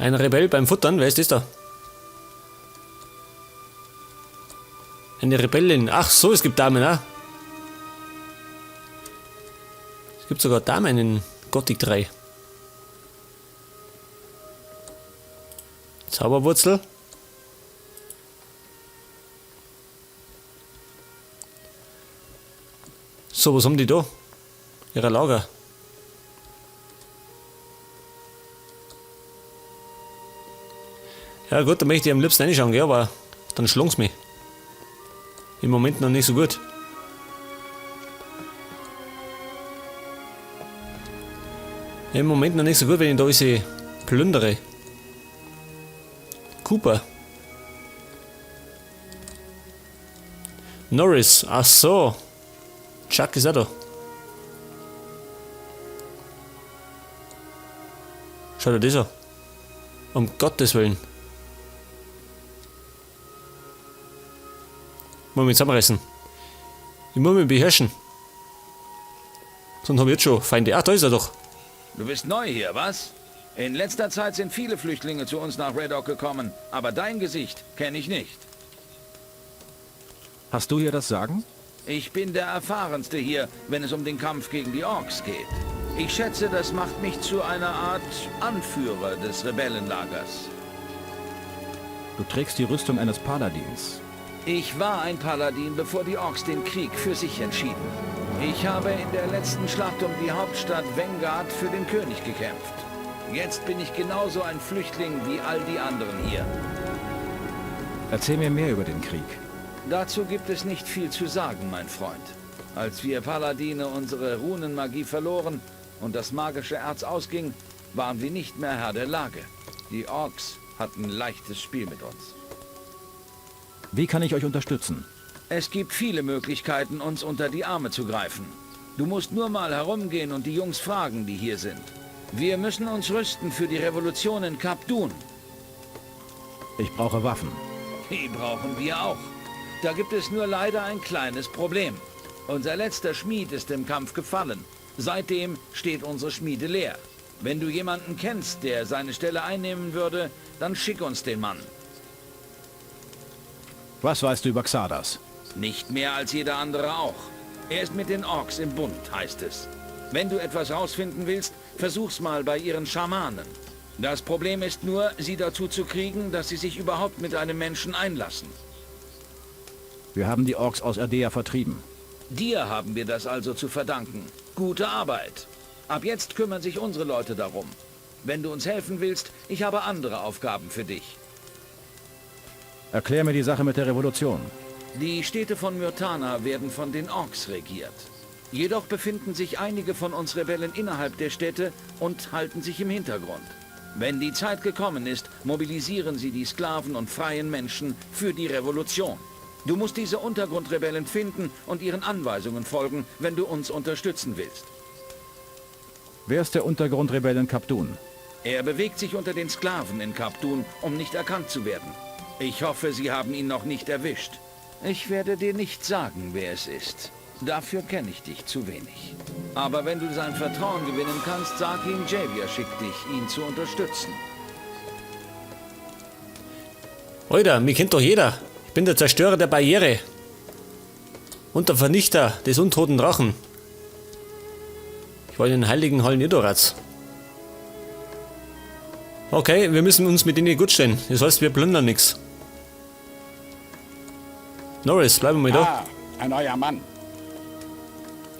Ein Rebell beim Futtern, wer ist das da? Eine Rebellin. Ach so, es gibt Damen, ah. Es gibt sogar Damen in Gothic 3. Zauberwurzel. So, was haben die da? Ihre Lager. Ja gut, da möchte ich am liebsten reinschauen, gell, aber dann schlagen's mich. Im Moment noch nicht so gut. Im Moment noch nicht so gut, wenn ich da alles plündere. Cooper. Norris, ach so. Chuck ist auch da. Schau dir das an. Um Gottes Willen. Muss mich zusammenreißen. Ich muss mich beherrschen. Sonst habe ich jetzt schon Feinde. Ach, da ist er doch. Du bist neu hier, was? In letzter Zeit sind viele Flüchtlinge zu uns nach Red Oak gekommen, aber dein Gesicht kenne ich nicht. Hast du hier das Sagen? Ich bin der Erfahrenste hier, wenn es um den Kampf gegen die Orks geht. Ich schätze, das macht mich zu einer Art Anführer des Rebellenlagers. Du trägst die Rüstung eines Paladins. Ich war ein Paladin, bevor die Orks den Krieg für sich entschieden. Ich habe in der letzten Schlacht um die Hauptstadt Vengard für den König gekämpft. Jetzt bin ich genauso ein Flüchtling wie all die anderen hier. Erzähl mir mehr über den Krieg. Dazu gibt es nicht viel zu sagen, mein Freund. Als wir Paladine unsere Runenmagie verloren und das magische Erz ausging, waren wir nicht mehr Herr der Lage. Die Orks hatten leichtes Spiel mit uns. Wie kann ich euch unterstützen? Es gibt viele Möglichkeiten, uns unter die Arme zu greifen. Du musst nur mal herumgehen und die Jungs fragen, die hier sind. Wir müssen uns rüsten für die Revolution in Kap Dun. Ich brauche Waffen. Die brauchen wir auch. Da gibt es nur leider ein kleines Problem. Unser letzter Schmied ist im Kampf gefallen. Seitdem steht unsere Schmiede leer. Wenn du jemanden kennst, der seine Stelle einnehmen würde, dann schick uns den Mann. Was weißt du über Xardas? Nicht mehr als jeder andere auch. Er ist mit den Orks im Bund, heißt es. Wenn du etwas rausfinden willst, versuch's mal bei ihren Schamanen. Das Problem ist nur, sie dazu zu kriegen, dass sie sich überhaupt mit einem Menschen einlassen. Wir haben die Orks aus Erdea vertrieben. Dir haben wir das also zu verdanken. Gute Arbeit. Ab jetzt kümmern sich unsere Leute darum. Wenn du uns helfen willst, ich habe andere Aufgaben für dich. Erklär mir die Sache mit der Revolution. Die Städte von Myrtana werden von den Orks regiert. Jedoch befinden sich einige von uns Rebellen innerhalb der Städte und halten sich im Hintergrund. Wenn die Zeit gekommen ist, mobilisieren sie die Sklaven und freien Menschen für die Revolution. Du musst diese Untergrundrebellen finden und ihren Anweisungen folgen, wenn du uns unterstützen willst. Wer ist der Untergrundrebell in Kap Dun? Er bewegt sich unter den Sklaven in Kap Dun, um nicht erkannt zu werden. Ich hoffe, sie haben ihn noch nicht erwischt. Ich werde dir nicht sagen, wer es ist. Dafür kenne ich dich zu wenig. Aber wenn du sein Vertrauen gewinnen kannst, sag ihm, Javier schickt dich, ihn zu unterstützen. Alter, mich kennt doch jeder. Ich bin der Zerstörer der Barriere. Und der Vernichter des untoten Drachen. Ich war in den heiligen Hallen Irdoraths. Okay, wir müssen uns mit denen gut stellen. Das heißt, wir plündern nix. Norris, bleiben wir mal da. Ah, ein neuer Mann.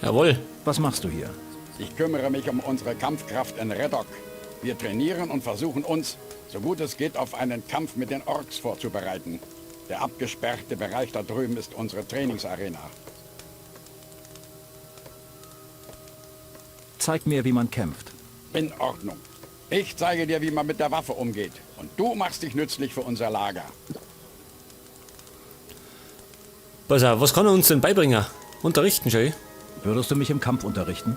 Jawohl. Was machst du hier? Ich kümmere mich um unsere Kampfkraft in Reddock. Wir trainieren und versuchen uns, so gut es geht, auf einen Kampf mit den Orks vorzubereiten. Der abgesperrte Bereich da drüben ist unsere Trainingsarena. Zeig mir, wie man kämpft. In Ordnung. Ich zeige dir, wie man mit der Waffe umgeht. Und du machst dich nützlich für unser Lager. Pass auf, was kann er uns denn beibringen? Unterrichten, Jay? Würdest du mich im Kampf unterrichten?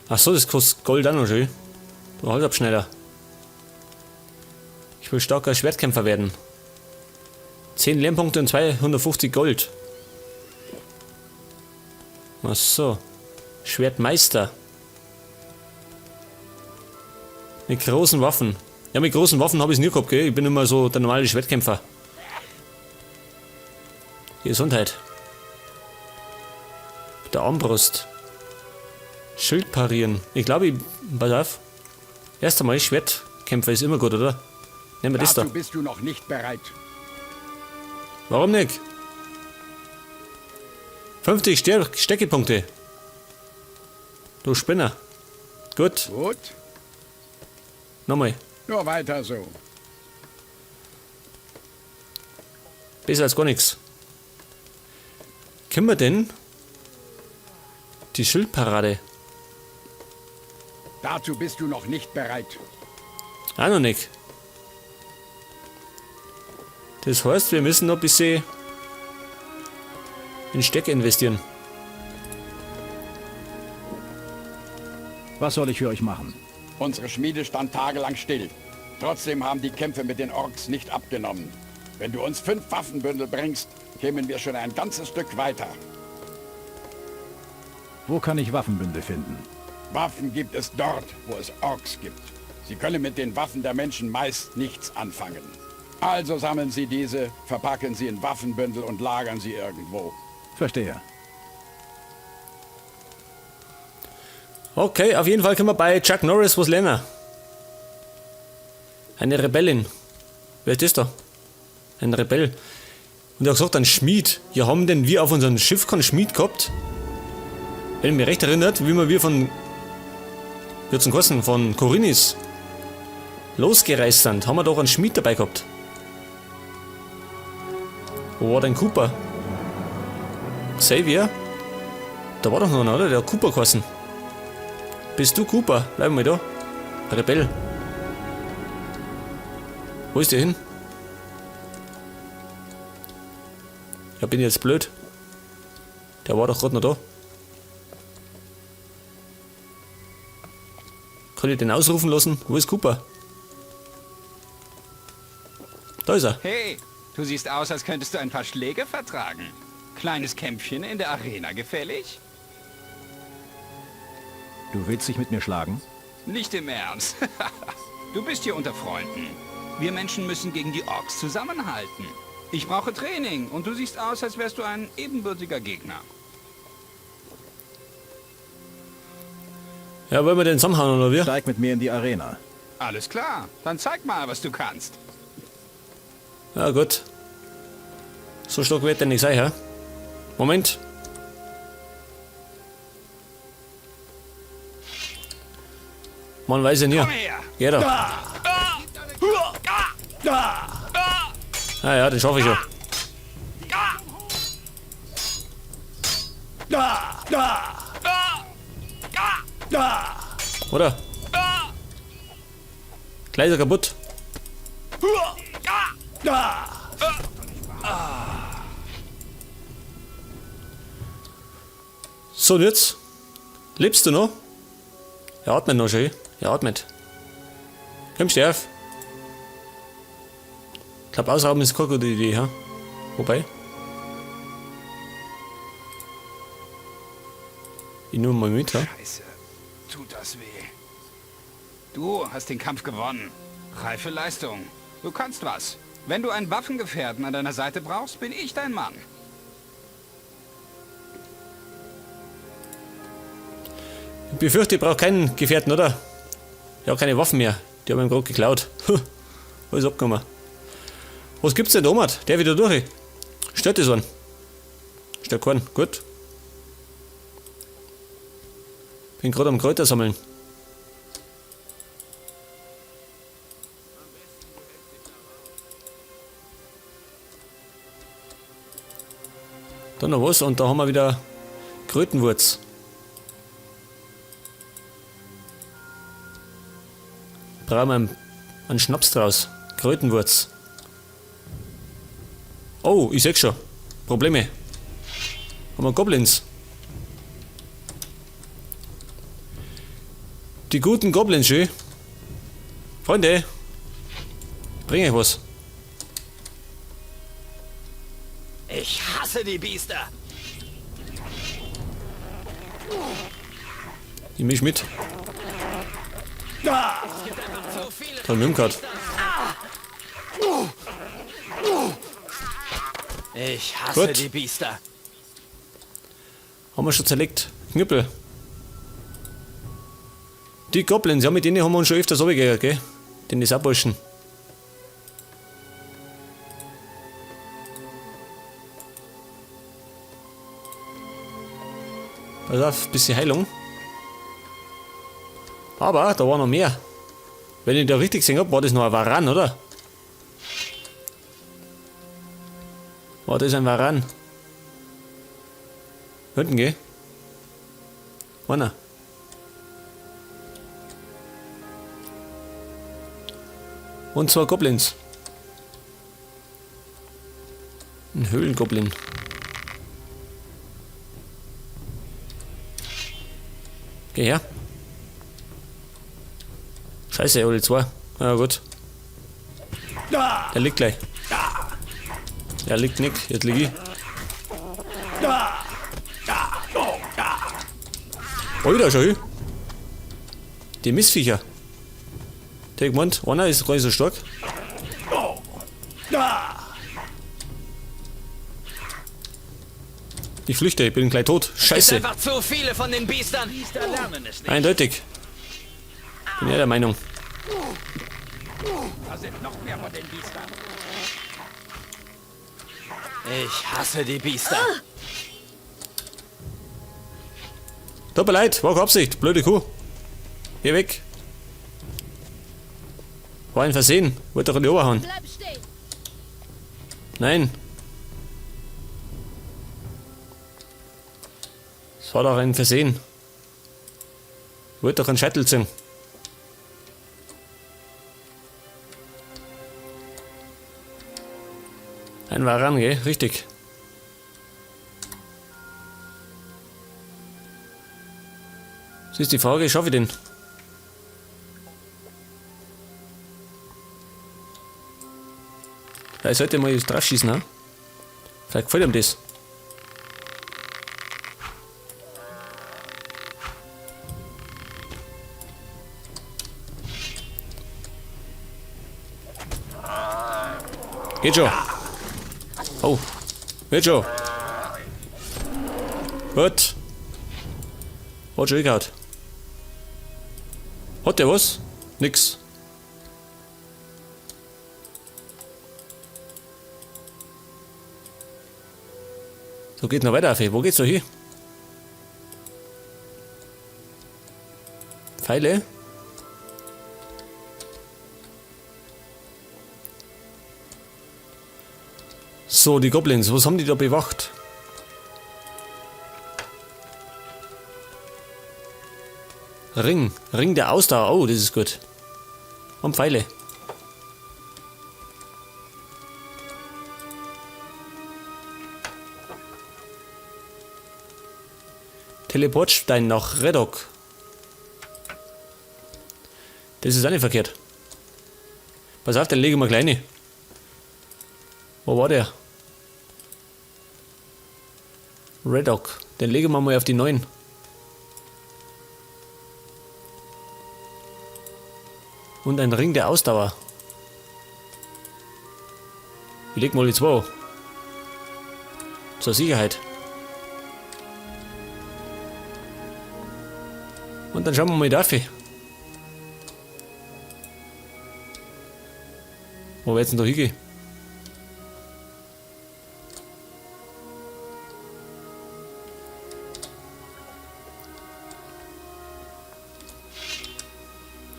Ach so, das kostet Gold auch noch, schön. Du Halsabschneider. Ich will starker Schwertkämpfer werden. 10 Lernpunkte und 250 Gold. Ach so. Schwertmeister. Mit großen Waffen. Ja, mit großen Waffen habe ich es nie gehabt, gell? Ich bin immer so der normale Schwertkämpfer. Gesundheit. Mit der Armbrust. Schild parieren. Ich glaube, ich... Pass auf. Erst einmal Schwertkämpfer ist immer gut, oder? Nehmen wir das da. Dazu bist du noch nicht bereit. Warum nicht? 50 Stärkepunkte. Du Spinner. Gut. Gut. Nochmal. Nur weiter so. Besser als gar nichts. Können wir denn die Schildparade? Dazu bist du noch nicht bereit. Auch noch nicht. Das heißt, wir müssen noch ein bisschen in Stärke investieren. Was soll ich für euch machen? Unsere Schmiede stand tagelang still. Trotzdem haben die Kämpfe mit den Orks nicht abgenommen. Wenn du uns 5 Waffenbündel bringst, kämen wir schon ein ganzes Stück weiter. Wo kann ich Waffenbündel finden? Waffen gibt es dort, wo es Orks gibt. Sie können mit den Waffen der Menschen meist nichts anfangen. Also sammeln sie diese, verpacken sie in Waffenbündel und lagern sie irgendwo. Verstehe. Okay, auf jeden Fall können wir bei Chuck Norris was lernen. Eine Rebellin. Wer ist das da? Ein Rebell. Und er hat gesagt, ein Schmied. Ja, haben denn wir auf unserem Schiff keinen Schmied gehabt? Wenn ich mich recht erinnert, wie wir von, wie hat's denn geheißen? Von Khorinis losgereist sind, haben wir doch einen Schmied dabei gehabt. Wo war denn Cooper? Xavier? Da war doch noch einer, oder? Der hat Cooper geheißen. Bist du Cooper? Bleib mal da. Rebell. Wo ist der hin? Ja, bin ich jetzt blöd? Der war doch grad noch da. Kann ich den ausrufen lassen? Wo ist Cooper? Da ist er. Hey, du siehst aus, als könntest du ein paar Schläge vertragen. Kleines Kämpfchen in der Arena gefällig? Du willst dich mit mir schlagen? Nicht im Ernst. Du bist hier unter Freunden. Wir Menschen müssen gegen die Orks zusammenhalten. Ich brauche Training und du siehst aus, als wärst du ein ebenbürtiger Gegner. Ja, wollen wir den zusammenhauen, oder wie? Steig mit mir in die Arena. Alles klar, dann zeig mal, was du kannst. Ja, gut. So stark wird der nicht sein, hä? Moment. Man weiß ja nie. Komm her. Geh doch. Ah ja, den schaffe ich schon. Oder? Gleich ist er kaputt. So, und jetzt? Lebst du noch? Er atmet noch schön. Er atmet. Komm, steh auf. Ich glaub, ausrauben ist keine gute Idee, ha? Wobei. Ich nehme mal mit, ha? Scheiße, tut das weh. Du hast den Kampf gewonnen. Reife Leistung. Du kannst was. Wenn du einen Waffengefährten an deiner Seite brauchst, bin ich dein Mann. Ich befürchte, ich brauche keinen Gefährten, oder? Ich habe keine Waffen mehr. Die haben ihm gerade geklaut. Alles abgenommen. Was gibt's denn da, Omar? Der wieder durch. Stört das einen? Stört keinen. Gut. Bin gerade am Kräuter sammeln. Da noch was und da haben wir wieder Krötenwurz. Brauchen wir einen Schnaps draus. Krötenwurz. Oh, ich seh schon. Probleme. Haben wir Goblins. Die guten Goblins, schön. Freunde, bring euch was. Ich hasse die Biester. Ich misch mit. Es gibt einfach Da hab ich umgehört. Ich hasse Gut. die Biester. Haben wir schon zerlegt. Knüppel. Die Goblins, ja, mit denen haben wir uns schon öfters runtergegangen, gell? Den ist auch Burschen. Pass auf, bisschen Heilung. Aber da war noch mehr. Wenn ich da richtig gesehen hab, war das noch ein Varan, oder? War das ein Varan? Hinten, gell? Einer. Und zwei Goblins. Ein Höhlengoblin. Geh her. Scheiße, alle zwei. Na gut. Der liegt gleich. Der liegt nicht, jetzt lieg ich. Alter, schau hin. Die Missviecher. Der gemeint, einer ist gar nicht so stark. Ich flüchte, ich bin gleich tot. Scheiße. Es einfach zu viele von den Biestern. Biester lernen es nicht. Eindeutig. Bin ja der Meinung. Da sind noch mehr von den Biestern. Ich hasse die Biester. Tut mir leid, war keine Absicht. Blöde Kuh. Geh weg. War ein Versehen. Wollte doch in die Oberhauen. Bleib stehen. Nein. Es war doch ein Versehen. Wollte doch einen Scheitel ziehen. Ein Varan, gell? Richtig. Das ist die Frage, schaffe ich den? Ja, ich sollte mal drauf schießen, ne? Vielleicht gefällt ihm das. Geht schon. Oh. Geht schon. Gut. Hat schon gehauen. Hat der was? Nix. So, geht noch weiter, Affe. Wo geht's da hin? Pfeile? So, die Goblins, was haben die da bewacht? Ring. Ring der Ausdauer. Oh, das ist gut. Und Pfeile. Teleportstein nach Reddock. Das ist auch nicht verkehrt. Pass auf, den lege ich mal gleich rein. Wo war der? Reddock. Den legen wir mal auf die 9. Und ein Ring der Ausdauer. Ich leg mal die 2. Zur Sicherheit. Und dann schauen wir mal dafür. Wo wir jetzt denn da hingehen?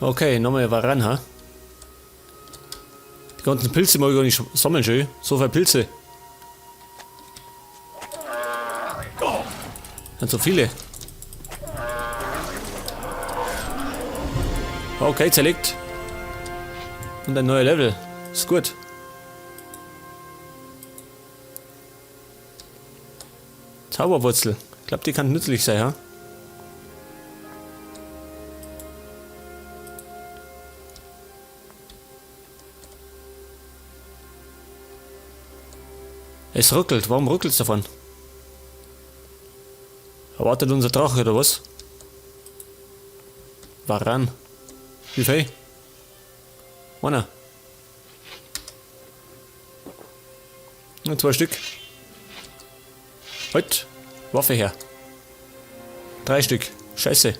Okay, nochmal Varan, ha? Die ganzen Pilze mag ich gar nicht sammeln, schön. So viele Pilze. Sind so viele. Okay, zerlegt. Und ein neuer Level. Ist gut. Zauberwurzel. Ich glaub, die kann nützlich sein, ha? Es ruckelt. Warum ruckelt's davon? Erwartet unser Drache oder was? Varan. Wie viel? Einer. Nur 2 Stück. Halt. Waffe her. 3 Stück. Scheiße.